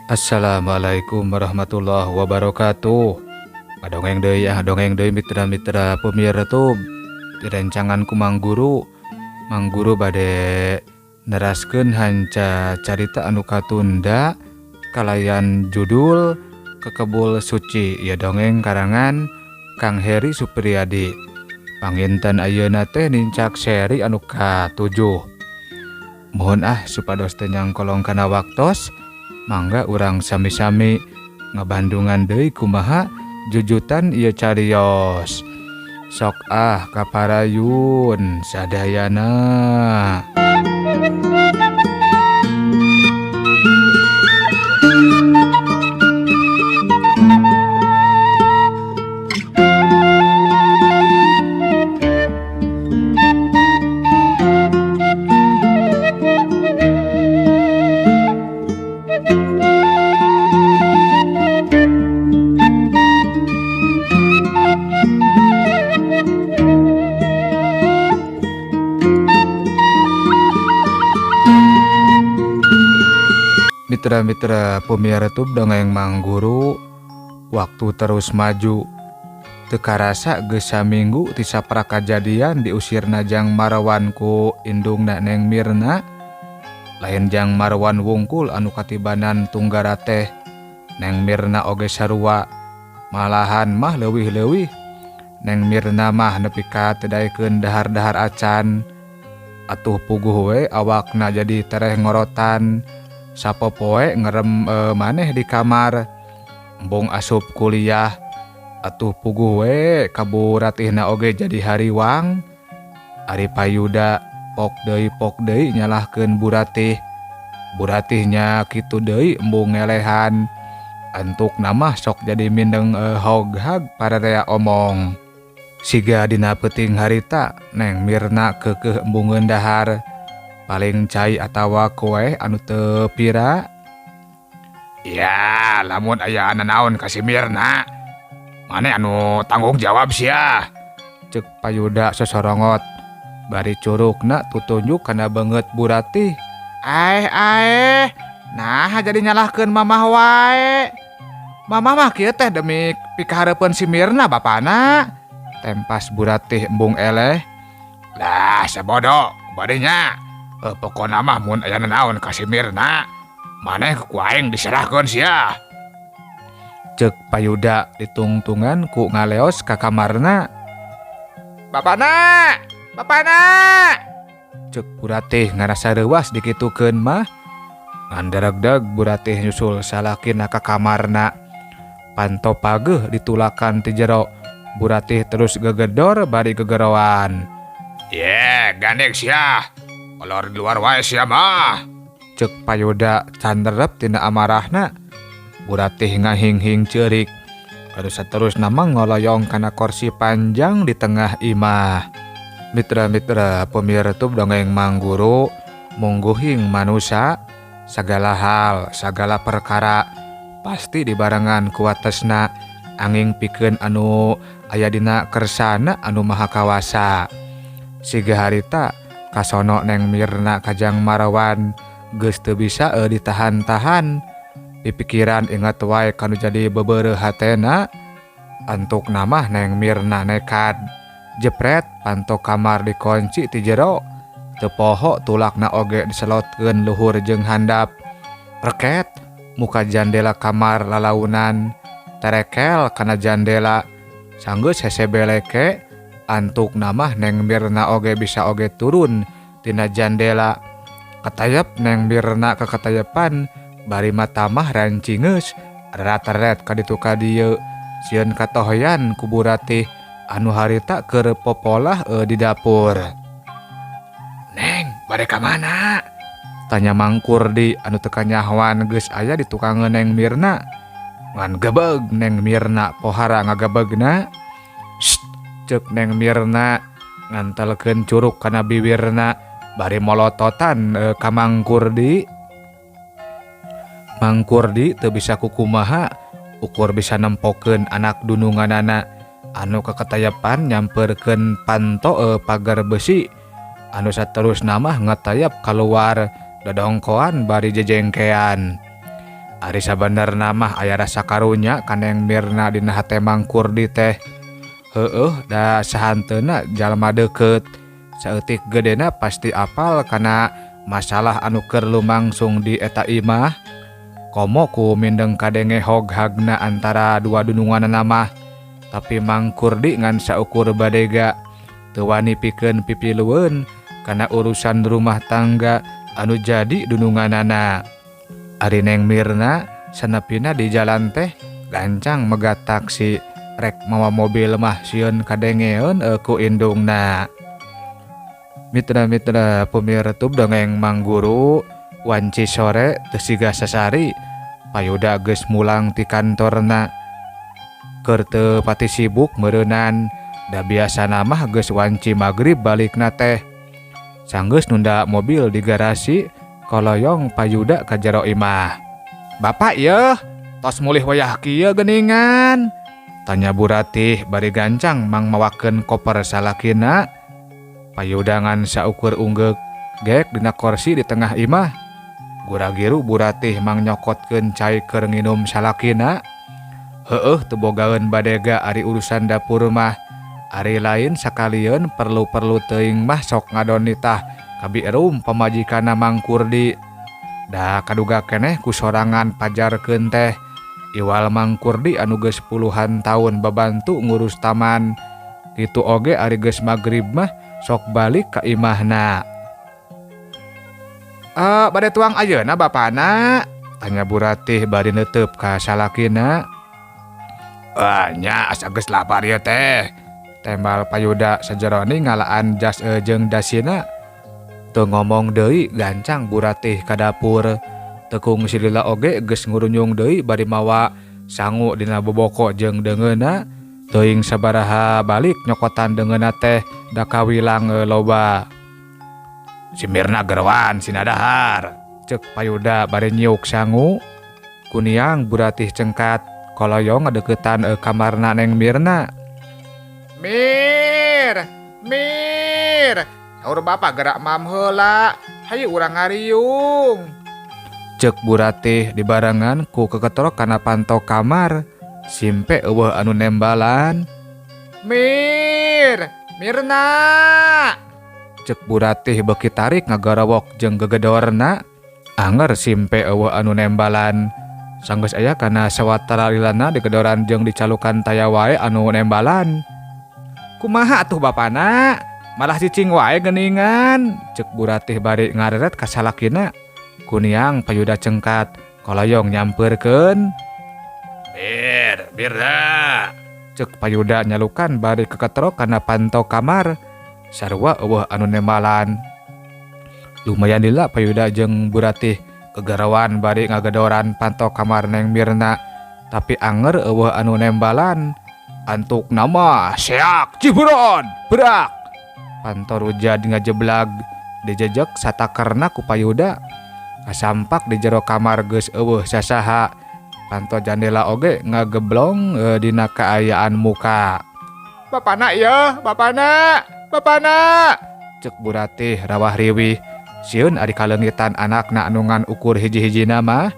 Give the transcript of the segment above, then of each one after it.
Assalamualaikum warahmatullahi wabarakatuh. Ngadongeng deui ah dongeng deui mitra-mitra pemirsa tub. Direncangan ku Mang Guru. Mang Guru bade neraskeun hanca carita anu katunda kalayan judul Kekebul Suci ieu dongeng karangan Kang Heri Supriyadi. Panginten ayeuna teh nincak seri anu ka-7. Mohon ah supados teu nyangkolong kana waktos. Mangga urang sami-sami ngabandungan deui kumaha jujutan ieu carios. Sok ah kaparayun sadayana. Mitra-mitra pemirsa tub dongeng Mang Guru, waktu terus maju. Teu karasa geus saminggu ti saprak kajadian diusirna Jang Marwan ku indungna Neng Mirna. Lain Jang Marwan wungkul anu katibanan tunggara teh, Neng Mirna oge sarua. Malahan mah leuwih-leuwih Neng Mirna mah nepi ka teu daekeun dahar-dahar acan. Atuh puguh we awakna jadi tereh ngorotan. Sapopoe ngerem maneh di kamar, embung asup kuliah. Atuh puguh we kaburatihna oge jadi hariwang. Ari Payuda pok deui nyalahkeun Buratih. Buratihnya kitu deui embung ngelehan. Antuk mah sok jadi mindeng hoghag pararea omong. Siga dina peuting harita Neng Mirna keukeuh embungeun dahar. Paling cai atawa kue anu teu pira. Ya, lamun aya nanaon ka si Mirna, mane anu tanggung jawab sia. Ceuk Payuda sosorongot. Bari curugna tutunjuk kana beungeut Buratih. Aeh aeh, nah jadi nyalahkeun mamah wae. Mamah mah kieu teh demi pikahareupeun si Mirna bapana. Tempas Buratih embung eleh. Lah sabodo badinya. Pokona mah mun aya nanaon ka si Mirna, maneh ku aing diserahkeun sia. Ceuk Payuda ditungtungan ku ngaleos ka kamarna. Bapana, bapana. Ceuk Buratih ngarasa reuwas dikitukeun mah. Nganderegdeg Buratih nyusul salakina ka kamarna. Panto pageuh ditulakan ti jero. Buratih terus gegedor bari gegeroan. Ye, gandeng sia. Kolor di luar wae sia mah. Ceuk Payuda canderep tina amarahna. Buratih ngahinghing ceurik. Terus saterusna mah ngoloyong kana kursi panjang di tengah imah. Mitra-mitra pemirsa tub dongeng Mang Guru, mungguhing manusa sagala hal, sagala perkara pasti dibarengan ku watesna anging pikeun anu aya dina kersana anu maha kawasa. Siga harita kasono Neng Mirna kajang Marwan geus teu bisa ditahan-tahan. Pipikiran ingat wae kanu jadi bebereuh hatena. Antuk namah Neng Mirna nekad. Jepret panto kamar dikunci ti jero. Teu poho tulakna oge diselotkeun luhur jeung handap. Reket muka jandela kamar lalaunan. Terekel kana jandela. Sanggeus hese beleke. Antuk namah Neng Mirna oge bisa oge turun tina jandela. Ketayep Neng Mirna keketayepan bari mata mah rancingeus rat-ret ka ditu ka dieu. Sieun katohoyan ku Buratih anu harita keur popolah di dapur. Neng, bade ka mana? Tanya Mang Kurdi anu teu kanyahoan geus aya di tukangeun Neng Mirna. Ngan gebeg Neng Mirna pohara ngagebegna. Sst, ceuk Neng Mirna ngantelkeun curug kana biwirna bari molototan ka Mang Kurdi. Mang Kurdi teu bisa kukumaha ukur bisa nempokeun anak dununganana anu kaketayepan nyamperkeun panto pagar besi anu saterusna mah ngetayap kaluar dodongkoan bari jejengkean. Ari sabenerna mah aya rasa karunya ka Neng Mirna dina hate Mang Kurdi teh. Heueuh da sahanteuna jalma deukeut. Saeutik gedena pasti apal kana masalah anu keur lumangsung di eta imah. Komo ku mindeng kadenge hoghagna antara dua dununganna mah. Tapi Mang Kurdi ngan saukur badega teu wani pikeun pipilueun kana urusan rumah tangga anu jadi dununganana. Ari Neng Mirna sanepina di jalan teh gancang megat taksi rek mawa mobil mah sieun kadengeun ku indungna. Mitra-mitra pemirtub dongeng Mang Guru, wanci sore teu siga sasari Payuda geus mulang ti kantorna. Keur teu pati sibuk meureunan da biasana mah geus wanci magrib balikna teh. Sanggeus nunda mobil di garasi koloyong Payuda ka jero imah. Bapak yeuh, tos mulih wayah kieu geuningan? Tanya Buratih bari gancang mang mawakeun koper salakina. Payuda ngan saukur unggeuk geek dina korsi di tengah imah. Gura-giru Buratih mang nyokotkeun cai keur nginum salakina. Heueuh teu bogaeun badega ari urusan dapur mah. Ari lain sakalieun perlu-perlu teuing mah sok ngadon nitah kabi erum pamajikanna Mang Kurdi. Da kaduga keneh ku sorangan pajarkeun teh. Iwal Mang Kurdi anu geus puluhan taun babantu ngurus taman. Kitu oge ari geus magrib mah sok balik ka imahna. Bade tuang ayeuna bapana? Tanya Buratih bari neuteup ka salakina. Ah nya asa geus lapar ieu teh. Tembal Payuda sajeroni ngalaan jas jeung dasina. Teu ngomong deui gancang Buratih ka dapur. Tekung silila oge geus ngurunyung deui bari mawa sangu dina boboko jeung deungeunna. Teuing sabaraha balik nyokotan deungeunna teh da kawilang loba. Si Mirna geroan sina dahar, ceuk Payuda bari nyiuk sangu. Kuniang Buratih cengkat koloyong ngadeuketan kamarna Neng Mirna. Mir, Mir, saur bapak gerak mam heula, hayu urang ngariung. Ceuk Buratih dibarengan ku keketrok kana panto kamar, simpe eueuh anu nembalan. Mir, Mirna. Ceuk Buratih beuki tarik ngagarowok jeung gegedorna. Anger simpe eueuh anu nembalan. Sanggeus aya kana sawatara lilana digedoran jeung dicalukan taya wae anu nembalan. Kumaha atuh bapana? Malah cicing wae geuningan. Ceuk Buratih bari ngareret ka salakina. Kuniang Payuda cengkat koloyong nyampeurkeun. Bir, Mirna. Ceuk Payuda nyalukan bari keketrok kana panto kamar. Sarua eueuh anu nembalan. Lumayan lila Payuda jeung Buratih kegarawan bari ngagedoran panto kamar Neng Mirna. Tapi anger eueuh anu nembalan. Antuk nama seak ciburon berak. Panto rujad ngajeblag dijejek satakerna ku Payuda. Kasampak di jero kamar geus eueuh sasaha. Panto jandela oge ngageblong dina kaayaan muka. Bapana ieu, bapana, bapana. Ceuk Buratih rawah riwih. Sieun ari kaleungitan anakna anu ngan ukur hiji-hijina mah.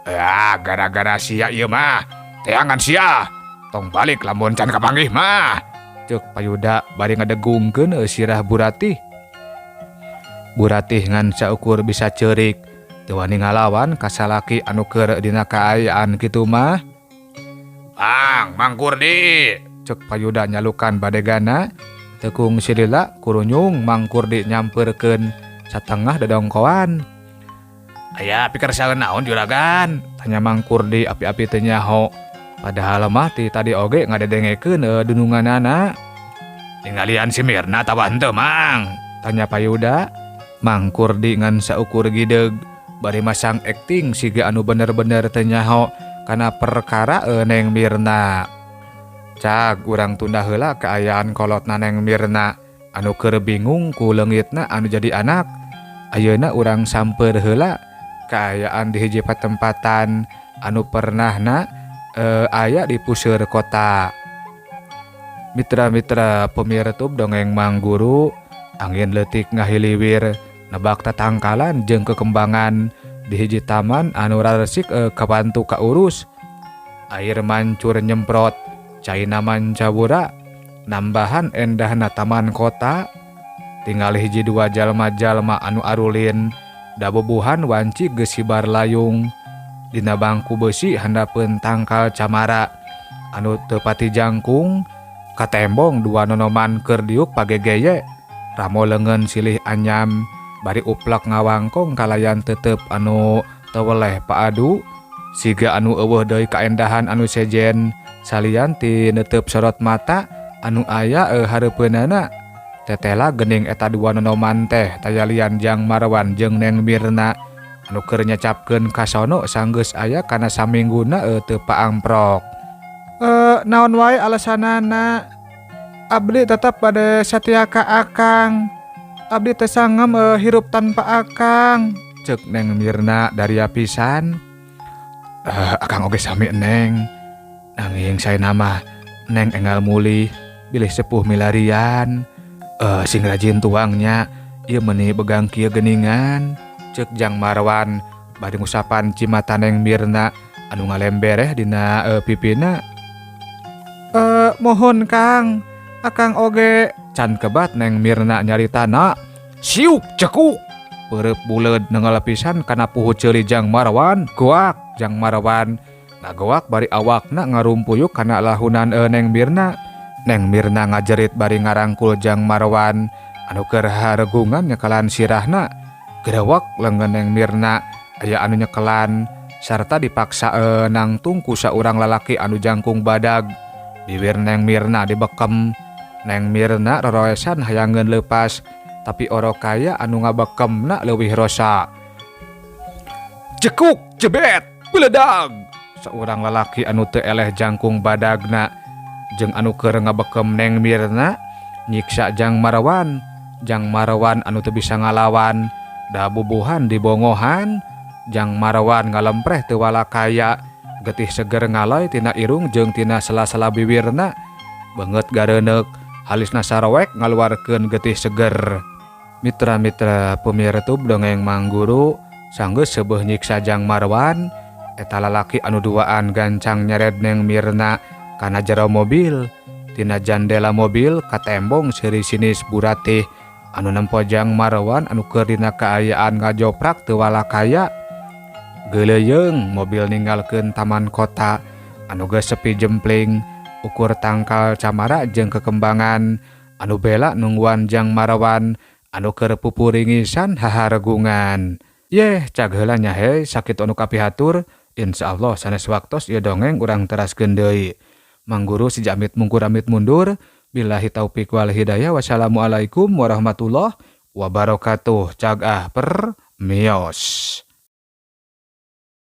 Ah, gara-gara sia ieu mah. Teangan sia. Tong balik lamun can kapanggih mah. Ceuk Payuda bari ngadegungkeun sirah Buratih. Buratih ngan saukur bisa ceurik. Teu wani ngalawan ka salaki anu keur dina kaayaan kitu mah. Bang, Mang Kurdi. Ceuk Payuda nyalukan badegana. Tekung silila kurunyung Mang Kurdi nyampeurkeun satengah dodongkoan. Aya pikir saeun naon juragan? Tanya Mang Kurdi api-api teu nyaho. Padahal mah ti tadi oge ngadedengekeun dununganana. Ninggalian si Mirna atawa henteu Mang? Tanya Payuda. Mang Kurdi ngan saukur gideug bari masang akting siga anu bener-bener teu nyaho kana perkara Neng Mirna. Cag urang tunda heula kaayaan kolotna Neng Mirna anu keur bingung ku leungitna anu jadi anak. Ayeuna urang samper heula kaayaan di hiji patempatan anu pernahna aya di puseur kota. Mitra-mitra pemirtub dongeng Mang Guru, angin leutik ngahiliwir nebak tatangkalan jeung kekembangan Di hiji taman anu raresik kabantu kaurus. Air mancur nyemprot, caina mancabura, nambahan endahna taman kota. Tingal hiji dua jalma-jalma anu arulin, da bubuhan wanci geus hibar layung. Dina bangku beusi handapeun tangkal camara anu teu pati jangkung, katembong dua nonoman keur diuk pagegeye. Ramo leungeun silih anyam bari uplak ngawangkong kalayan tetep anu teu weleh paadu. Siga anu eueuh deui kaendahan anu sejen salian ti neuteub sorot mata anu aya hareupeunana. Tetela geuning eta dua nonoman teh tayalian Jang Marwan jeung Neng Mirna anu keur nyacapkeun kasono sanggeus aya kana samingguna teu paamprok. Naon wae alasanana abdi tetep bade satia ka akang. Abdi teu sangem hirup tanpa akang. Ceuk Neng Mirna daria pisan. Akang oge sami Neng. Nanging saena mah Neng enggal mulih bilih sepuh milarian. Sing rajin tuangnya ieu meuni begang kieu geuningan. Ceuk Jang Marwan bari ngusapan cimata Neng Mirna anu ngalembereh dina pipina. Mohon Kang, akang oge can kebat Neng Mirna nyaritana. Siuk cekuk. Peureub buleud nengal pisan kana puhu ceuli Jang Marwan. Goak Jang Marwan ngagoak bari awakna ngarumpuyuk kana lahunan Neng Mirna. Neng Mirna ngajerit bari ngarangkul Jang Marwan anu keur haregungan nyekelan sirahna. Gerewek leungeun Neng Mirna aya anu nyekelan sarta dipaksa nangtung ku saurang lalaki anu jangkung badag. Bibir Neng Mirna dibekem. Neng Mirna roroesan hayangeun leupas tapi orokaya anu ngabekemna leuwih rosa. Cekuk jebet beledag. Saurang lalaki anu teu eleh jangkung badagna jeung anu keur ngabekem Neng Mirna nyiksa Jang Marwan. Jang Marwan anu teu bisa ngalawan da bubuhan dibongohan. Jang Marwan ngalempreh teu walakaya, getih seger ngaloy tina irung jeung tina sela-sela bibirna. Beungeut gareuneuk, halisna sarowek ngaluarkeun getih seger. Mitra-mitra pemirtub dongeng Mang Guru, sanggeus seubeuh nyiksa Jang Marwan, eta lalaki anu duaan gancang nyered Neng Mirna kana jero mobil. Tina jandela mobil katembong seuri sinis Buratih anu nempo Jang Marwan anu keur dina kaayaan ngajoprak teu walakaya. Geuleuyeung mobil ninggalkeun taman kota anu geus sepi jempling, ukur tangkal camara jeung kekembangan anu bela nungguan Jang Marwan anu keur pupuringisan haharegungan. Yeh, cag heula nya hei sakitu anu kapihatur. Insyaallah sanes waktos ieu dongeng urang teraskeun deui. Mang Guru si amit mungkur amit mundur. Billahi taufik wal hidayah. Wassalamualaikum warahmatullahi wabarakatuh. Cag ah per mios.